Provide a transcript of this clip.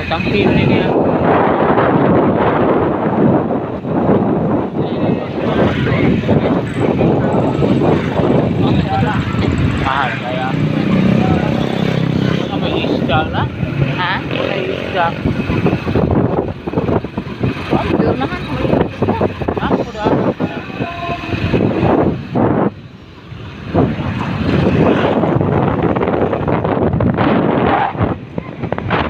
Tangki man niya. Mahal kaya. Wala may isda na. Ha? Wala isda. Pirmahan ko.